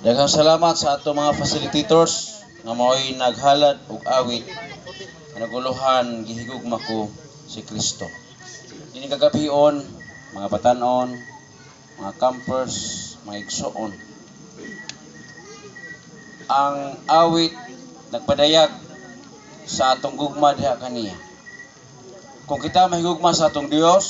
Daghang salamat sa ato mga facilitators nga mao'y naghalad og awit nga naguluhan "Gihigugma ko si Kristo". Dini kagabion, mga batanon, mga campers, mga igsuon. Ang awit nagpadayag sa atong gugma diha kaniya. Kung kita mahigugma sa atong Dios,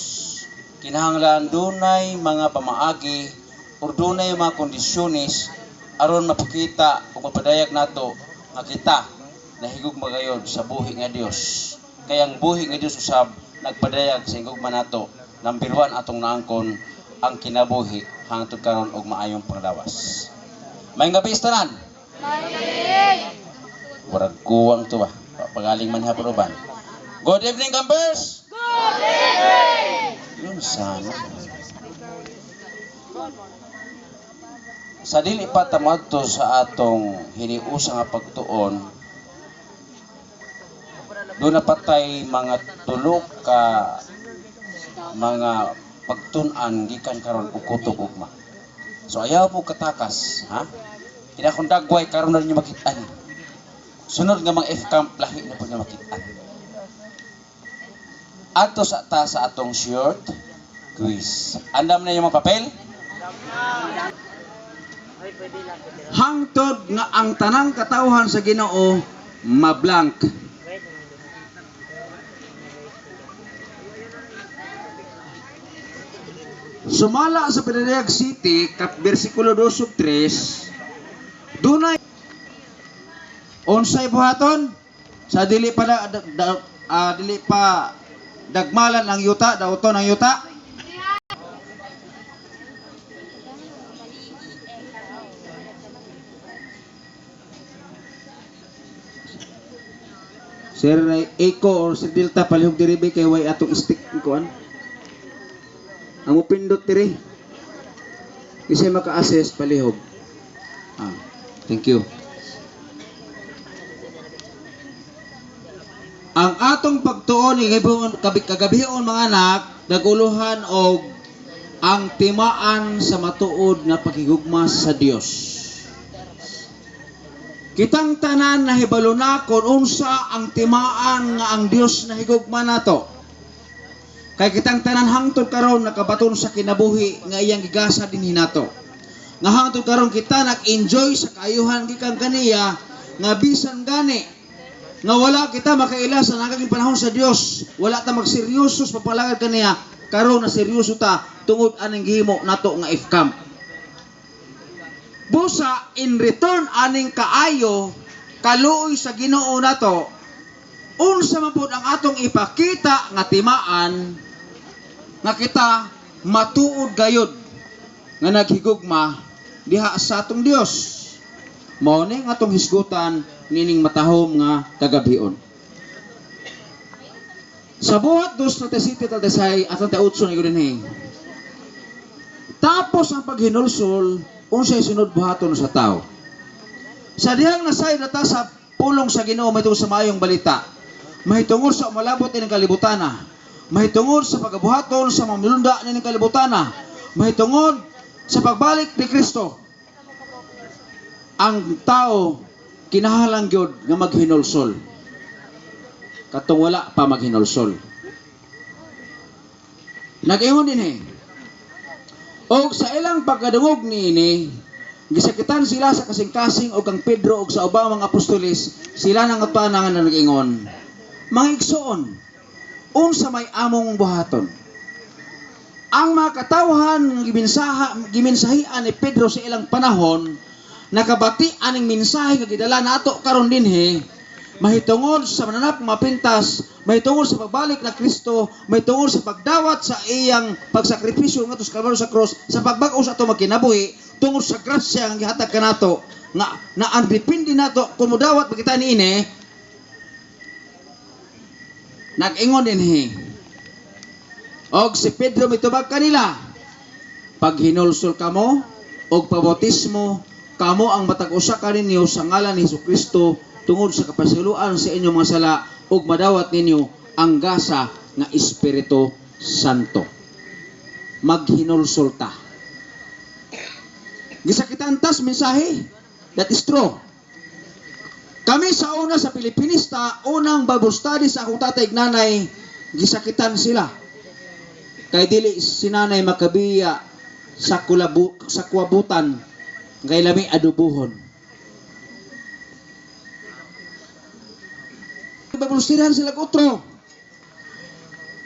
kinahanglan dunay mga pamaagi or dunay mga kondisyones aron mapakita o mapadayag nato nga kita nahigugma gayod sa buhi nga Dios. Kay ang buhi nga Dios usab nagpadayag sa higugma nato. Number 1 atong naangkon ang kinabuhi hangtod karon og maayong panglawas. Maayong gabi tanan. Murag kuwang to ba? Pagaling man hapon uban. Good evening, campers! Good evening! Yun sana. Sa dili pa ta moadto sa atong hiniusa nga pagtuon, doon na patay mga tulo ka mga pagtun-an gikan karon og kutob ugma. So ayaw mo katakas, ha? Kina kung dagway karon na ninyo makit-an. Sunod nga mga F-camp lahi na po niyo makit-an. Adto sa ta sa atong short quiz. Andam na yung mga papel? Hangtod nga ang tanang katawhan sa Ginoo mablank. Sumala sa Pinadayag City, kap bersikulo 2 ug 3, dunay unsay buhaton sa dili pa dili pa dagmalan ang yuta, dauton ang yuta. Sir Eco or Sir Delta, palihog diri ba kay way atong stick kuan. Ang mupindot diri. Kasi maka-assess palihog. Ah, thank you. Ang atong pagtuon kagabion mga anak, naguluhan og ang timaan sa matuod nga paghigugma sa Dios. Kitang tanan nahibalo na kung unsa ang timaan nga ang Dios nahigugma nato. Kay kitang tanan hangtod karon nakabaton sa kinabuhi nga iyang gigasa dinhi nato. Nga hangtod karon kita nag-enjoy sa kaayuhan gikan kaniya nga bisan gani nga wala kita makaila sa nagaging panahon sa Dios, wala ta magseryoso sa pagpalagad kaniya, karon na seryoso ta tungod aning gihimo nato nga F-camp. Busa in return aning kaayo kaluoy sa Ginoo nato, unsa man pud ang atong ipakita nga timaan nga kita matuod gayod nga naghigugma diha sa atong Dios. Mao ni nga atong hisgutan nining matahom nga kagabhion. Sa buhat dos na City Taldesay at ang 8 na dinhi. Tapos ang paghinulsol, unsay sunod buhaton sa tao. Sa dihang nasayod na ta sa pulong sa Ginoo mahitungod sa maayong balita, mahitungod sa umalabot ining kalibutana, mahitungod sa pagabuhaton sa mamilunda nining kalibutana, mahitungod sa pagbalik ni Kristo, ang tao kinahanglan gyud nga maghinulsol. Katong wala pa maghinulsol. Nag-ingon dinhi. Og sa ilang pagkadungog niini, gisakitan sila sa kasing-kasing og kang Pedro og sa ubang mga apostoles, sila nangutana nga nag-ingon, "Mga igsoon, unsa may among buhaton?" Ang mga katawhan nga gimensahian ni Pedro sa ilang panahon, nakabati aning mensahe nga gidala nato karon dinhi, mahitungod sa mananap mapintas, mahitungod sa pagbalik na Kristo, mahitungod sa pagdawat sa iyang pagsakripisyo ngadto sa Kalbaryo sa cross, sa pagbag-o sa ato magkinabuhi, tungod sa grasya nga gihatag kanato, nga na ang depende nato kung modawat ba kita niini. Nag-ingon dinhi. Og si Pedro mitubag kanila, "Paghinulsol kamo og pabautismo kamo ang matag usa kaninyo sa ngalan ni Hesukristo tungod sa kapasayloan sa inyong mga sala ug madawat ninyo ang gasa nga Espiritu Santo." Maghinulsol ta. Gisakitan tas mensahe. That is true. Kami sa una sa Pilipinista, unang Bible study sa akong tatay ug nanay, gisakitan sila. Kay dili si nanay makabiya sa kulabu, sa kuwabutan kay lami adubuhon. Bible studyhan sila otro.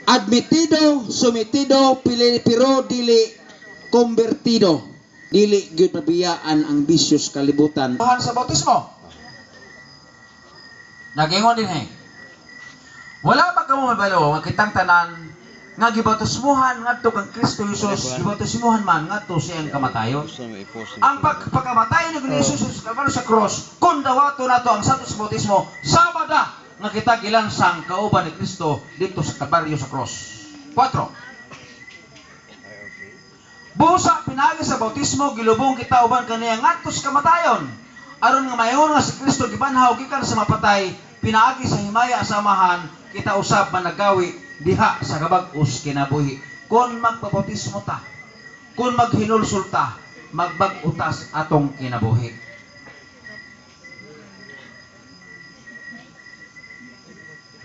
Admitido, sometido, pero dili konbertido. Dili gyud mabiyaan ang bisyos kalibutan. Sa bautismo. Nagingon din eh. Wala ba kamo mabalo nga kitang tanan nga gibautismuhan ngadto kang Kristo Jesus, gibautismuhan man ngadto sa iyang kamatayon? Gusto mo i-post? Ang pagpakamatay ni Jesus sa Kalbaryo sa cross, kung dawato nato ang santos bautismo, sama da nga kita gilansang kauban ni Kristo dito sa Kalbaryo sa cross. 4. Busa pinaagi sa bautismo, gilubong kita uban kaniya ngadto sa kamatayon. Aron nga mayon nga si Kristo gibanhaw gikan sa mapatay, pinaagi sa himaya sa Amahan, kita usab managawi diha sa kabag-os kinabuhi. Kung magpabautismo ta, kung maghinulsol ta, magbag-utas atong kinabuhi.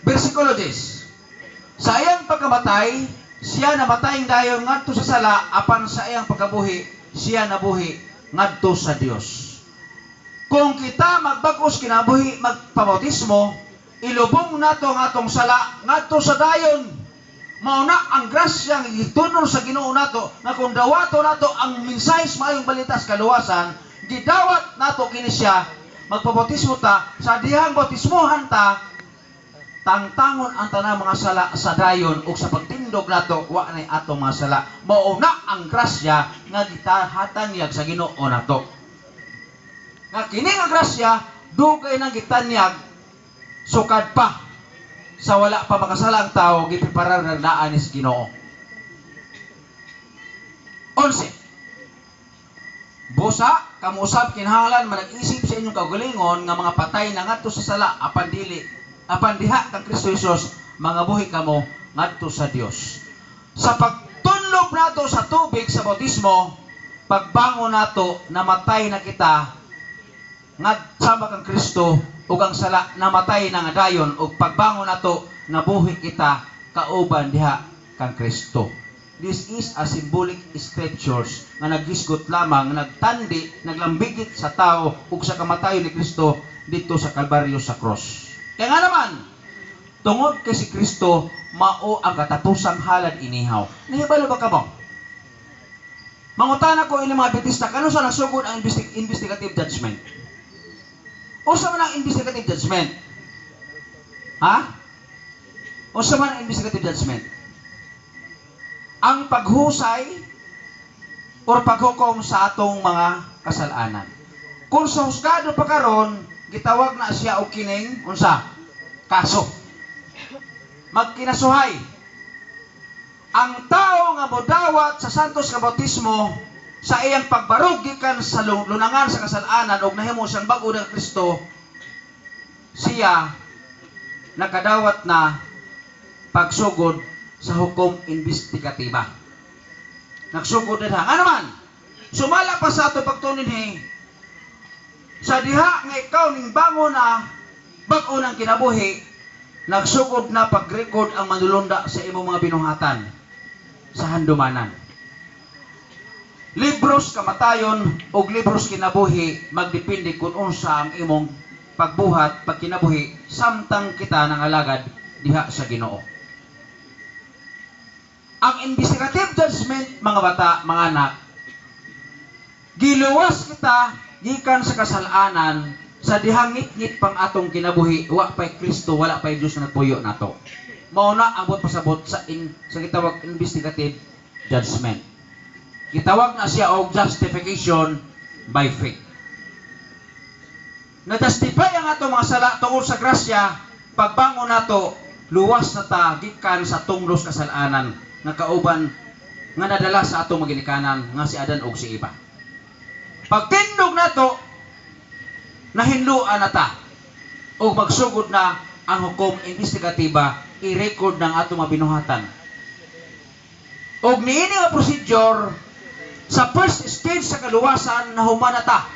Versikulo 10. Sa iyang pagkamatay, siya namatay dayon ngadto sa sala, apan sa iyang pagkabuhi, siya nabuhi ngadto sa Dios. Kung kita magbag-os kinabuhi, magpabautismo, ilubong nato ang atong sala ngadto sa dayon. Mao na ang grasya nga gitunon sa Ginoo nato nga kung dawato nato ang mensahe sa maayong balita sa kaluwasan, gidawat nato kini siya, magpabautismo ta, sa dihang bautismohan ta, tangtangon ang tanang mga sala sa dayon ug sa pagtindog nato wa nay atong mga sala. Mao na ang grasya nga gitahatanyag sa Ginoo nato. Nga kini nga grasya dugay nang gitanyag sukad pa sa wala pa makasala ang tao, gipreparar na daan ni Ginoo. 11. Busa, kamo usab kinahanglan manag-isip sa inyong kaugalingon nga mga patay na ngadto sa sala apan dili apan diha kang Kristo Jesus mga buhi kamo ngadto sa Dios. Sa pagtunlob nato sa tubig sa bautismo, pagbangon nato, namatay na kita ngad sama kang Kristo ug ang sala namatay na nga dayon, ug pagbangon nato nabuhi kita kauban diha kang Kristo. This is a symbolic scriptures nga naghisgot lamang, nagtandi, naglambigit sa tao ug sa kamatayon ni Kristo dito sa Kalbaryo sa cross. Kaya nga naman, tungod kay si Kristo mao ang katapusang halad inihaw. Nahibalo ba kamo? Mangutana ko ini mga Adventista, kano sa nasugod ang investigative judgment? Unsa man ang investigative judgment? Ha? Unsa man ang investigative judgment? Ang paghusay or paghukom sa atong mga kasalanan. Kung sa husgado pa karon, gitawag na siya og kining unsa? Kaso. Magkinasuhay. Ang tao nga modawat sa santos nga bautismo sa iyang pagbarog gikan sa lunangan sa kasalanan og nahimo siyang bag-o ng Kristo, siya nakadawat na pagsugod sa hukom investigatiba. Nagsugod na. Ano man? Sumala pa sa ato pagtunin he, sa diha nga ikaw ning bango na bag-o ng kinabuhi, nagsugod na pag-record ang manulunda sa imong mga binuhatan sa handumanan. Libros kamatayon og libros kinabuhi magdepende kung unsa ang imong pagbuhat pagkinabuhi samtang kita nangalagad diha sa Ginoo. Ang investigative judgment, mga bata, mga anak, giluwas kita gikan sa kasalanan sa dihang ngit-ngit pang atong kinabuhi, wa pa'y Kristo, wala pa'y Diyos na nagpuyo nato. Mao na ang buot pasabot sa gitawag investigative judgment. Gitawag na siya og justification by faith. Na-justify ang atong mga sala tungod sa grasya, pagbangon nato, luwas na ta gikan sa tunglos kasalanan nga kauban nga nadala sa atong maginikanan nga si Adan ug si Eva. Pagtindog nato, nahinluan na ta ug magsugod na ang hukom investigatiba, i-record ng atong mga binuhatan. Og niini nga procedure Sa first stage sa kaluwasan, nahuman na ta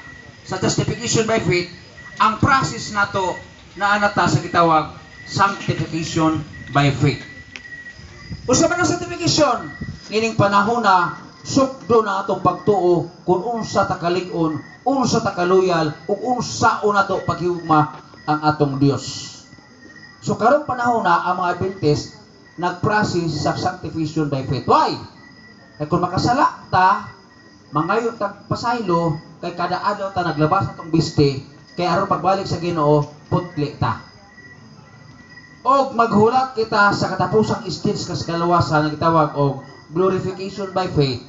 sa justification by faith. Ang process nato, naa na ta sa gitawag sanctification by faith. Unsa man ang sanctification? Nining panahon na sukdo na atong pagtuo kung unsa ta kalig-on, unsa ta kaluyal, ug unsa nato paghigugma ang atong Dios. So karong panahon na ang mga Adventist nag-process sa sanctification by faith. Why? Kay kung makasala ta, mangayo tag pasaylo, kay kada adlaw ta naglabas atong biste, kay aron pagbalik sa Ginoo, putli ta. Og maghulat kita sa katapusang stage kas kaluwasan nga gitawag og glorification by faith,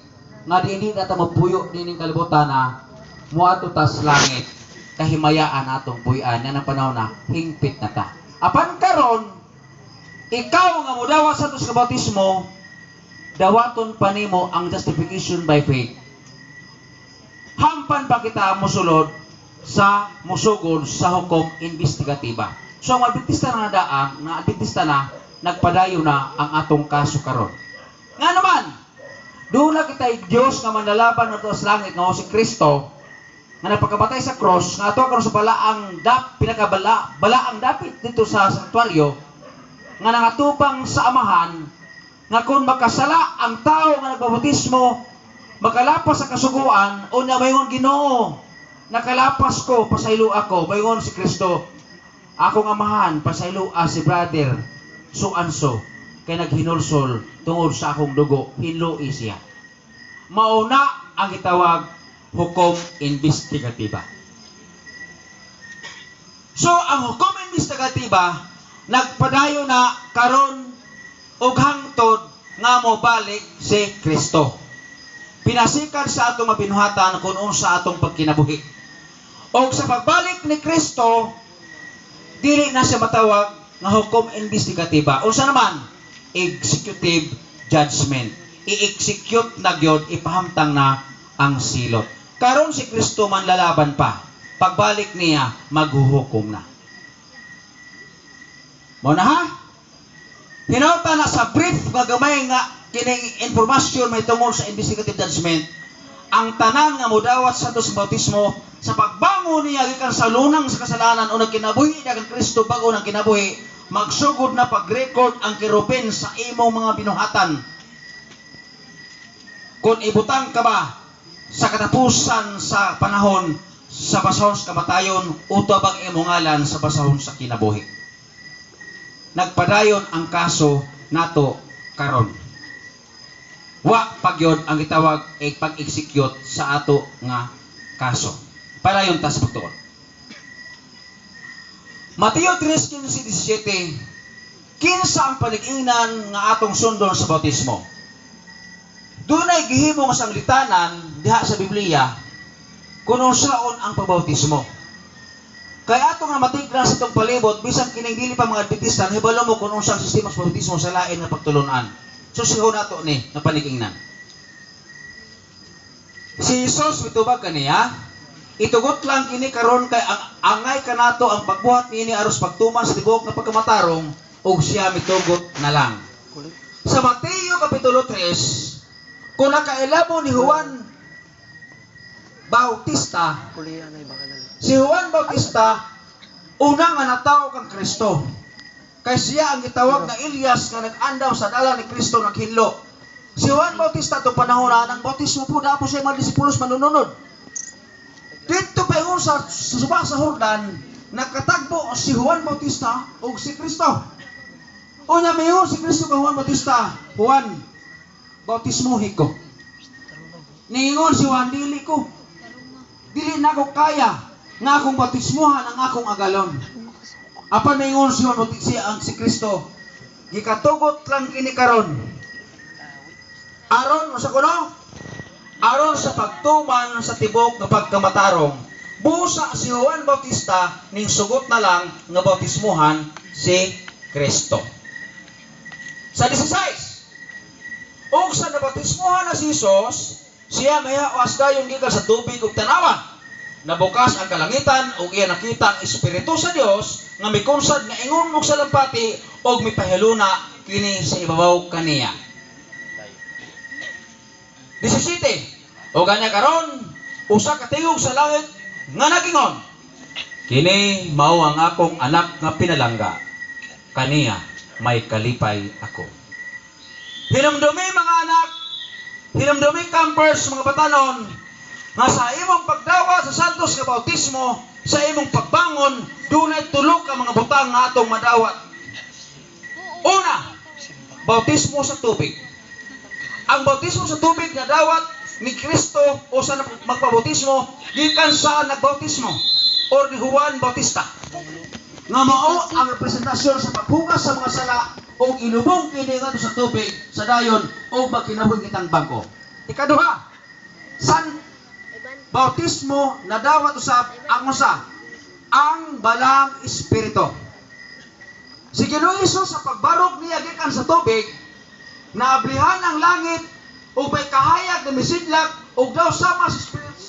nga dili na ta mapuyo nining kalibutan na, moadto ta sa langit, kahimayaan atong puy-an nga ng panahon na hingpit na ta. Apan karon, ikaw nga modawat sa atos nga bautismo, dawaton pa nimo ang justification by faith. Hampan pa kita mosulod sa musugod sa hukom investigativa. So ang Adventista na nadaang, na Adventista na, nagpadayon na ang atong kaso karon. Nga naman, doon na kita'y Diyos nga manlalaban nato sa langit nga si Kristo nga napakabatay sa cross nga ato karon sa balaang dap pinakabala balaang dapit dito sa sanktuaryo nga nangatubang sa Amahan nga kung makasala ang tao nga nagbabautismo, makalapas sa kasuguan o na mayngon, "Ginoo, nakalapas ko, pasaylo ako," mayngon si Kristo, "Akong Amahan, pasaylo si brother so and so kay naghinulsol tungod sa akong dugo, hinloi siya." Mauna ang gitawag hukom investigativa. So ang hukom investigativa nagpadayon na karon ug hangtod nga mobalik si Kristo. Pinasikan sa atong mabinuhatan kung unsa atong pagkinabuhi. Og sa pagbalik ni Kristo, dili na siya matawag nga hukom investigativa. Unsa naman? Executive judgment. I-execute na gyud, ipahamtang na ang silot. Karon si Kristo man lalaban pa. Pagbalik niya, maghuhukom na. Mo na ha? Hinawta na sa brief nga gamay nga kining informasyon may tungod sa investigative judgment. Ang tanan nga modawat sa atos bautismo, sa pagbangon niya gikan sa lunang sa kasalanan o nagkinabuhi niya kang Kristo bago ng kinabuhi, magsugod na pag-record ang kerubin sa imong mga binuhatan kung ibutang ka ba sa katapusan sa panahon sa basahon sa kamatayon o tabang imong ngalan sa basahon sa kinabuhi. Nagpadayon ang kaso nato karon. Wa pagyod ang gitawag e pag-execute sa ato nga kaso. Padayon ta sa pagtuon. Mateo 3:15-17. Kinsa ang panig-ingnan nga atong sundon sa bautismo? Dunay gihimo nga sanglitanan diha sa Biblia kung unsaon ang pagbautismo. Kay atong namatigran sa itong palibot, bisan kining dili pa mga Adventista, hibalo mo kung unsa ang sistema sa bautismo sa lain nga pagtulunan. Susihon nato ni nga panig-ingnan. Si Jesus mitubag kaniya, "Itugot lang kini karon kay ang angay kanato ang pagbuhat niini aros pagtuman sa tibuok nga pagkamatarong," ug siya mitugot na lang. Sa Mateo kapitulo 3, kung nakaila mo ni Juan Bautista, si Juan Bautista una nga natawo kang Kristo. Kay siya ang gitawag na Elias nga nag-andam sa dalan ni Kristo, naghinlo. Si Juan Bautista itong panahon na nang bautismo po na po siya mga disipulos manununod. Dito pa ingon sa suba sa Jordan, nakatagbo si Juan Bautista ug si Kristo. Unya mayon si Kristo kang Juan Bautista, "Juan, bautismohi ko." Niingon si Juan, "Dili ko. Dili na ko kaya nga akong bautismuhan ang akong agalon." Apan maingon si Juan Bautista, si Kristo, "Gikatugot lang kini karon. Aron sa kuno? Aron sa pagtuman sa tibok nga pagkamatarong." Busa si Juan Bautista ning sugot na lang nga bautismuhan si Kristo. Sa 16, ug sa nabautismuhan na si Jesus, siya mihawas dayon gikan sa tubig ug tanawa, nabukas ang kalangitan ug iya nakita ang Espiritu sa Dios nga mikunsad nga ingon og salampati ug mipahiluna kini sa ibabaw kaniya. 17. O ganya karon, usa ka tingog sa langit nga nagingon, "Kini mao ang akong anak nga pinalangga. Kaniya may kalipay ako." Hinumdumi, mga anak, hinumdumi, campers, mga batanon, nga sa imong pagdawat sa santos nga bautismo, sa imong pagbangon, dunay tulo ka mga butang nga atong madawat. Una, bautismo sa tubig. Ang bautismo sa tubig na dawat ni Kristo o sa magpabautismo gikan sa nagbautismo or ni Juan Bautista. Nga mao ang representasyon sa paghugas sa mga sala o ilubong kini ngadto sa tubig sa dayon o magkinabuhi kitang bag-o. Ikaduha, san bautismo nadawat usab ang usa, ang Balaang Espiritu. Si Ginoong Hesus, sa pagbarog niya gikan sa tubig, naablihan ang langit ug may kahayag na misidlak ug daw sama sa Spirit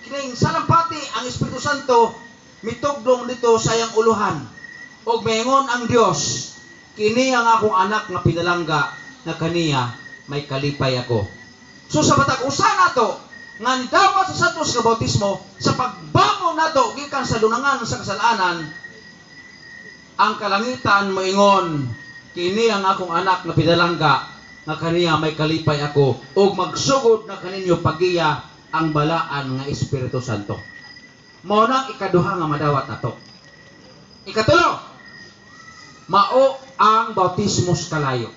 kining salampati ang Espiritu Santo mitugdong dito sa iyang uluhan ug maingon ang Dios, "Kini ang akong anak nga pinalangga nga kaniya may kalipay ako." So sa matag usa nato nga nidawat sa santos nga bautismo, sa pagbangon nato gikan sa lunangan sa kasalanan, ang kalangitan moingon, "Kini ang akong anak nga pinalangga nga kaniya may kalipay ako," ug magsugod na kaninyo pagiya ang Balaan nga Espiritu Santo. Mao nang ikaduha nga madawat nato. Ikatulo, mao ang bautismo sa kalayo.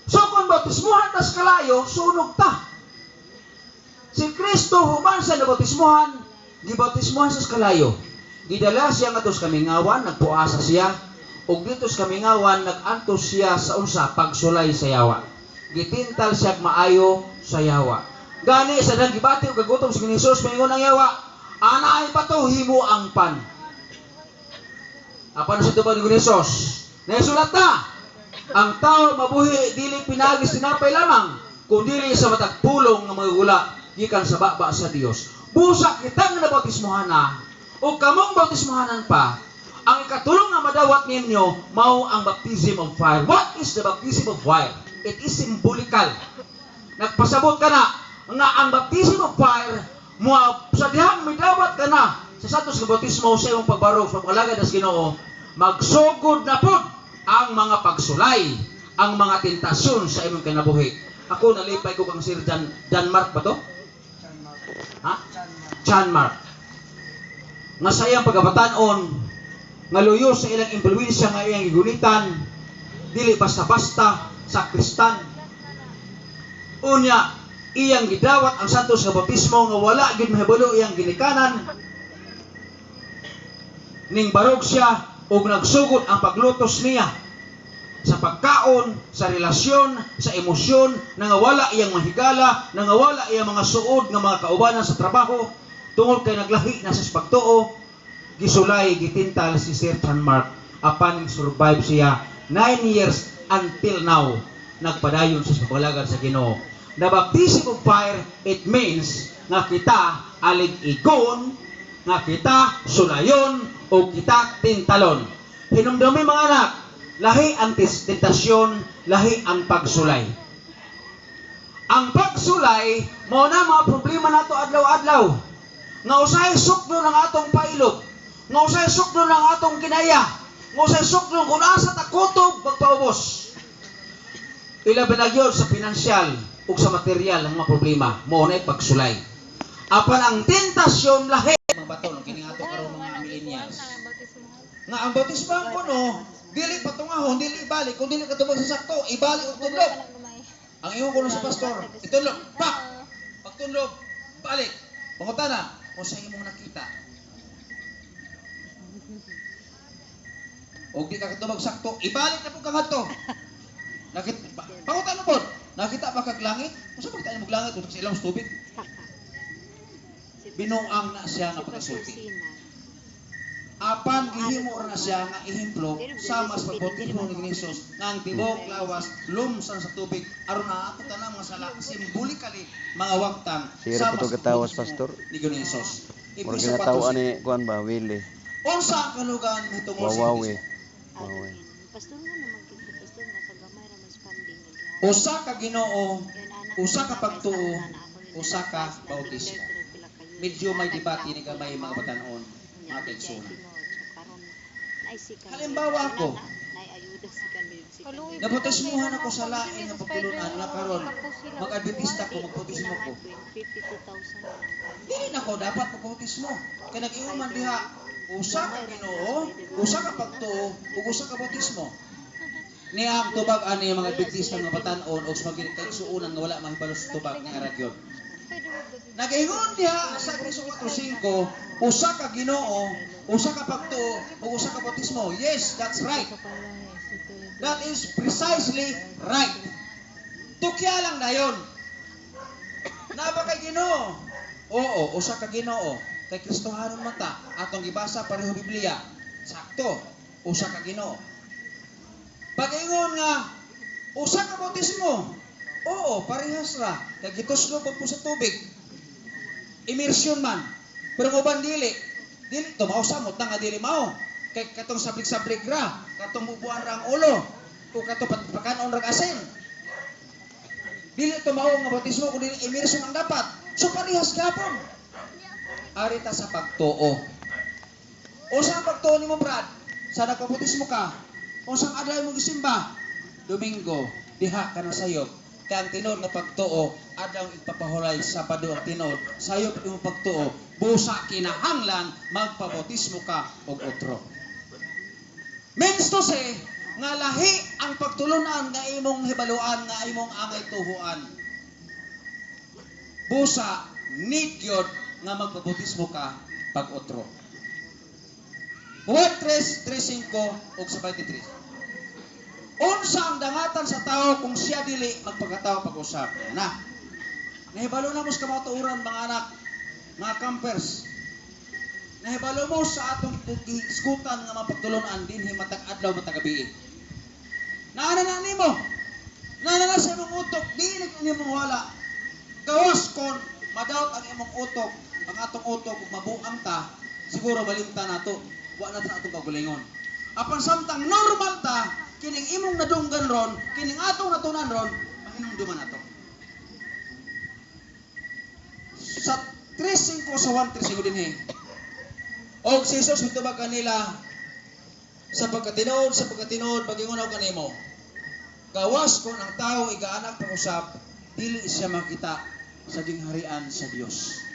So kung bautismuhan ta sa kalayo, sunog ta. Si Kristo, human sa nabautismuhan, gibautismuhan sa kalayo. Gidala siya ngadto sa kamingawan, nagpuasa siya, ug dito sa kamingawan nag-antos siya sa unsa? Pagsulay sa yawa. Gitintal siya maayo sa yawa. Gani sa dang gibati og gagutom si Jesus, maingon ang yawa, "Anaay bato, himo ang pan." Apan sa tubag ni Jesus, "Naisulat na, ang tao mabuhi dili pinaagi sa tinapay lamang, kun dili sa matag pulong nga mga gikan sa baba sa Dios." Busa kita nga nabautismohan na o kamong bautismohanan pa, ang ikatulong nga madawat ninyo mao ang baptism of fire. What is the baptism of fire? It is symbolical. Nagpasabot ka na nga ang baptism of fire mo sa dihang midawat ka na sa santos nga bautismo sa imong pagbarog sa pag-alagad sa Ginoo, magsugod na pod ang mga pagsulay, ang mga tentasyon sa imong kinabuhi. Ako, nalipay ko kang Sir Jan, John Mark ba to? Ha? John Mark. Nga sa iyang pagkabataon, nga luyo sa ilang impluwensya nga iyang gigunitan, dili basta-basta sakristan. Unya, iyang gidawat ang santos nga bautismo nga wala gid mahibalo iyang ginikanan. Ning barog siya ug nagsugod ang paglutos niya sa pagkaon, sa relasyon, sa emosyon, nangawala iyang mahigala, nangawala iyang mga suod nga mga kaubanan sa trabaho, tungod kay naglahi na sa pagtuo, gisulay, gitintal si Sir Chan Mark, apan survive siya 9 years until now, nagpadayon sa pag-alagad sa Ginoo. The baptism of fire, it means nga kita alig-igon, nga kita sulayon, o kita tintalon. Hinumdumi, mga anak, lahi ang tentasyon, lahi ang pagsulay. Ang pagsulay, mao na mga problema nato adlaw-adlaw. Nga usahay sukdo ng atong pailob, nga usahay sukdo ng atong kinaya, nga usahay sukdo kung asa ta kutob magpaubos. Ilabi na gyud sa pinansyal ug sa material ang mga problema, mao na pagsulay. Apan ang tentasyon lahi. Mga bato kini ato karon mga millennials. Nga ang bautismo kuno, dili patungahon, dili ibalik, kung dili ka tubag sa sakto, ibalik og tudlok. Ang ingon kuno sa pastor, itudlok, pak! Pagtudlok, balik. Pangutana, kung sa imong nakita. Og di ka katubag sakto, ibalik na po kang adto. Nakita, pangutana po, nakita ba kag langit? Kung sa makita mo langit, kung sa ilang tubig, binuang na siya nga pagkasulti. Apan gihimo ra na siya nga ehemplo sa mas pagbautismo ni Jesus nga ang tibuok lawas lumsan sa tubig aron na ato tanang mga sala symbolically mga wagtang Sira sa po mas to katawas, pagbautismo Pastor. ni Jesus. Murag Efeso ginatawa 4:5. ni kuan ba, Willie. Unsa ang kalugan mahitungod sa Wawawi. bautismo? Wawawi. Pastor nga naman kay pastor nga kagamay ra mas funding. Usa ka Ginoo, usa ka pagtuo, Usa ka bautismo. Medyo may debate ni gamay, mga batanon, mga kaigsuonan. Halimbawa ako, nabautismuhan ako sa lain nga pagtulunan nga karon mag-Adventista ko, magbautismo ko. Dili na ko dapat magbautismo. Kay nag-ingon man diha, usa ka Ginoo, usa ka pagtuo, ug usa ka bautismo. Niya ang tubag ani mga Adventista nga batan-on o sa mga kaigsuonan nga wala mahibalo sa tubag ni ara gyud. Nag-ingon diha sa Efeso 4:5, usa ka Ginoo, usa ka pagtuo, ug usa ka bautismo. Yes, that's right. That is precisely right. Tukya lang dayon. Naa ba kay Ginoo? Oo, usa ka Ginoo. Kay Kristohanon man ta, atong gibasa pareho Biblia. Sakto, usa ka Ginoo. Pag-ingon nga usa ka bautismo. Oo, parehas ra. Kay gituslo pa po sa tubig. Immersion man. Pero kung uban dili, dili to mao, samot na nga dili mao. Kay katong sablig-sablig ra, katong bubuan ra ang ulo, o katong pakanon ra asin. Dili to mao nga bautismo kun dili immersion ang dapat. So parehas gapon. Ari ta sa pagtuo. Unsa ang pagtuo nimo, Brad? Sa nagpabautismo ka, unsang adlaw mo gisimba? Domingo, diha ka na sayop. Kay ang tinuod nga pagtuo, adlaw igpapahulay, Sabado ang tinuod. Sayop imong pagtuo, busa kinahanglan magpabautismo ka og otro. Means to say, nga lahi ang pagtulunan nga imong hibaluan, nga imong angay tuhuan. Busa need gyud nga magpabautismo ka pag otro. Juan 3, 3:5 ug sa 23. Unsa ang dangatan sa tao kung siya dili magpakatao pag-usab? Yan na. Nahibalo na mo sa kamatuoran, mga anak, mga campers. Nahibalo mo sa atong gisgutan nga mga pagtulunan dinhi matag adlaw, matag gabi. Naana na nimo. Naana na sa imong utok, dili na nimo wala. Gawas kon madawat ang imong utok, ang atong utok ug mabuang ta, siguro malimta nato. Wa na sa atong kaugalingon. Apan samtang normal ta, kining imong nadunggan ron, kining atong natunan ron, mahinumduman nato. Sa 3:5 sa 1:35 dinhi. Og si Jesus mitubag kanila, Sa pagkatinuod, mag-ingon ako kanimo, gawas kung ang tao igaanak pag-usab, dili siya makita sa gingharian sa Dios.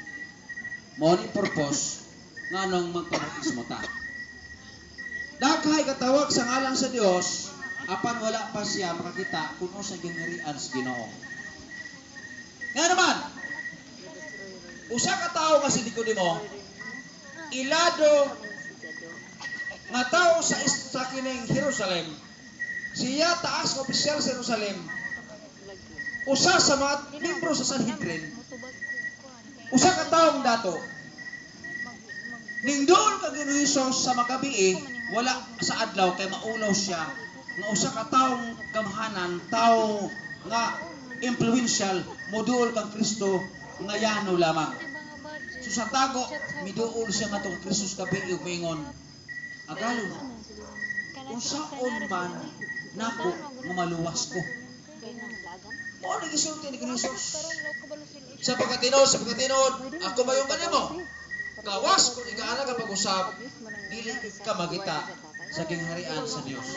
Mao ni purpose nganong magpabautismo ta. Daghay katawag sa ngalan sa Dios, apan wala pa siya makakita kung unsa gingharian sa Ginoo. Nga naman, usa ka tawo nga si Nicodemo, ilado nga tao sa kining Jerusalem, siya taas nga opisyal sa Jerusalem, usa sa mga membro sa Sanhedrin, usa ka taong dato, ning doon kang Ginoo Hesus sa magabii, wala sa adlaw kay maulaw siya nga usa ka taong gamhanan, tao nga influential, moduol kang Kristo nga yano lamang. So sa tago, miduol siya ngadto kang Kristo sa gabii ug miingon, "Agalon, unsaon man nako nga maluwas ko?" Mao ni gisulti ni Jesus. Sa pagkatinuod, ako mayon kanimo, gawas kung igaanak ka pag-usab, dili ka makita sa gingharian sa Dios.